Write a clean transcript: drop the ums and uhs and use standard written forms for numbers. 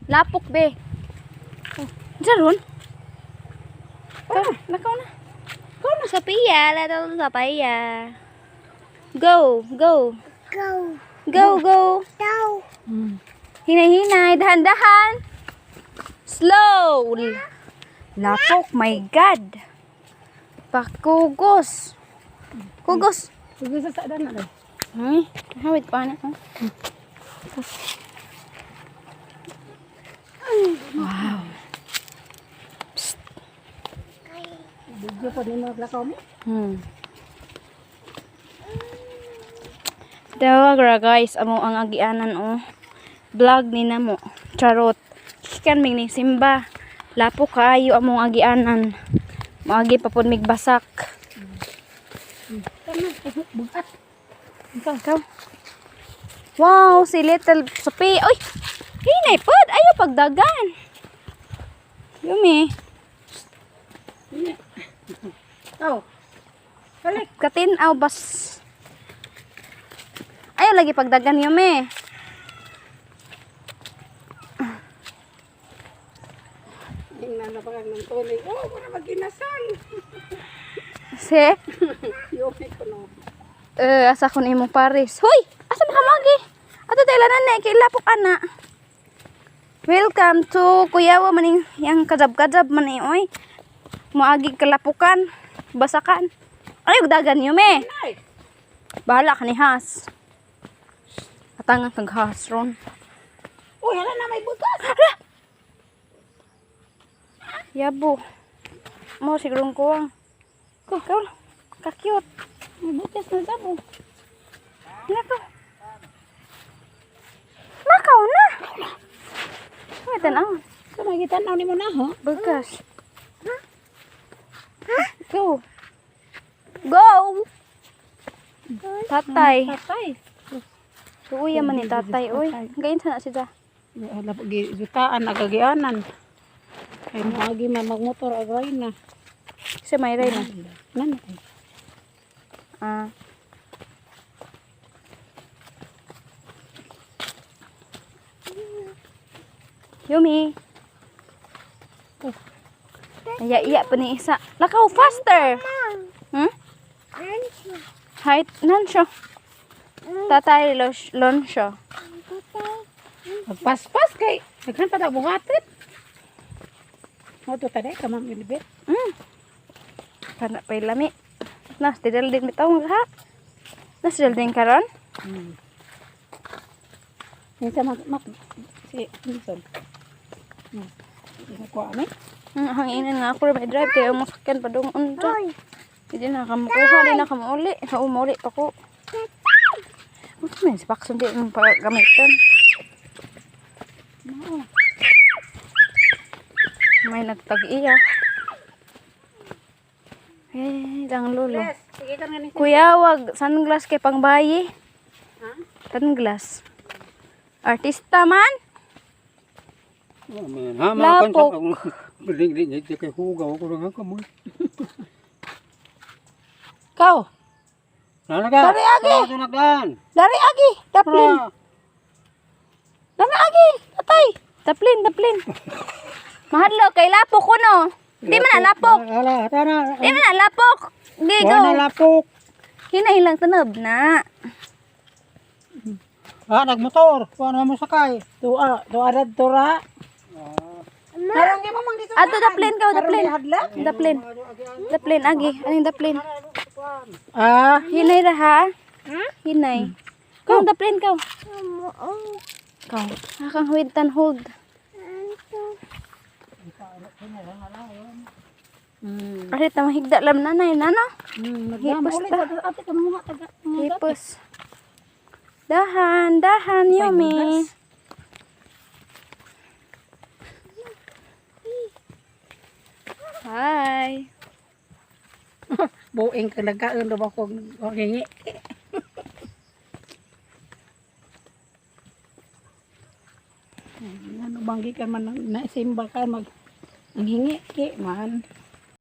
Lapok be. Oh, unsa ron? Ikaw, lakaw na. Go na. Sophia, little Sophia. Go, go. Go. Go, go. Go. Hinay-hinay, dahan-dahan. Slow. Lapok, my God. Pakugos. Kugos. Sige sa sada na. Ay, hawit pa na. Oh. Wow. Video po ni mga lakaw mo. Tawag ra guys, amo ang agianan oh. Vlog ni namo. Charot. Kikan mig ni Simba. Lapo kaayo among agianan. Moagi pa pud mig basak. Tama, bugat. Ikaw, ikaw. Wow, si Little Sophie. Uy, hinay pod. Ayo pagdagan. Yumi. Oh. Balik. Katinaw bas. Ayo lagi pagdagan, Yumi. Tingnan na pa kang ng tuloy. Oh, wala maginasal. Si, Yumi ko no. eh, asa kon imong pares. Hoy, asa man ka moagi? Ato tayo na kay lapok ana. Welcome to Kuyawa maning yang kajab-kajab man eh, oy. Moagi kalapukan, basakan. Ayo dagan, Yumi. Nay. Bahala ka ni Has. Atangan kag Has ron. Uy, hala na may bugas. Yabo. Mo sigurong kuwang. Ko, ikaw. Ka-cute. May bugas na sabo. Nako. Nakaw na. May tanaw. So magitanaw ni mo na ho. Bugas. Go. Go! Tatay. Tatay. Uya man ni tatay, uy. Gayon sana siya. Hala gijutaan agagianan. Kay moagi man magmotor agay na. Kasi may ray na. Nan. Ah. Yumi. Iya, iya pa ni isa. Lakaw, faster! Hmm? Height, nansyo. Tatay, lonsyo. Magpaspas kay daghan pa ta buhatin. Mo to taday ka ma'am Ilibet. Kana pa'y lami. Nas, tidal din bitaw nga ha. Nas, tidal din karon? Kinsa mag, mag si Wilson. Ko ani. Hanginan nga ako may drive kaya mo sakyan pa dong unta. Hindi na kamukuha, di na kamuuli. Sa umuli pa ko. Ano man si Pakson di mo pa gamitan. May nagtag-iya. Eh, lang lolo. Yes, sige ka nga ni. Kuya, wag sunglass kay pangbayi. Ha? Sunglass. Artista man. Oh, man. Ha, mga Lapok. Biling din kay hugaw ko lang kamoy. Kaw. Nanaga. Dari agi. Nagdan. Dari agi, daplin. Dari agi, tatay. Taplin, taplin. Mahadlo kay lapok ko no. Di man na lapok. Hala, tara. Di man na lapok. Di go. Wala lapok. Hinay lang tanob na. Ah, nagmotor. Wala mo sakay. Tuwa, tuwa rad tura. Narang mo mang dito. Ato daplin ka, daplin. Daplin. Daplin agi. Anong daplin? Ah, Hinay ra ha. Hinay. Kau daplin ka. Kau. Akang huwid tan hold. Kahit na mahigda lam nanay nano. Nagdam Hipos ulit ta. ate ka mga taga. Hipos. Dahan, dahan, Yumi. Hi. Buing ka nagkaon ra ba ko hingi. Ano banggi ka man na simba ka mag ang hingi ki man.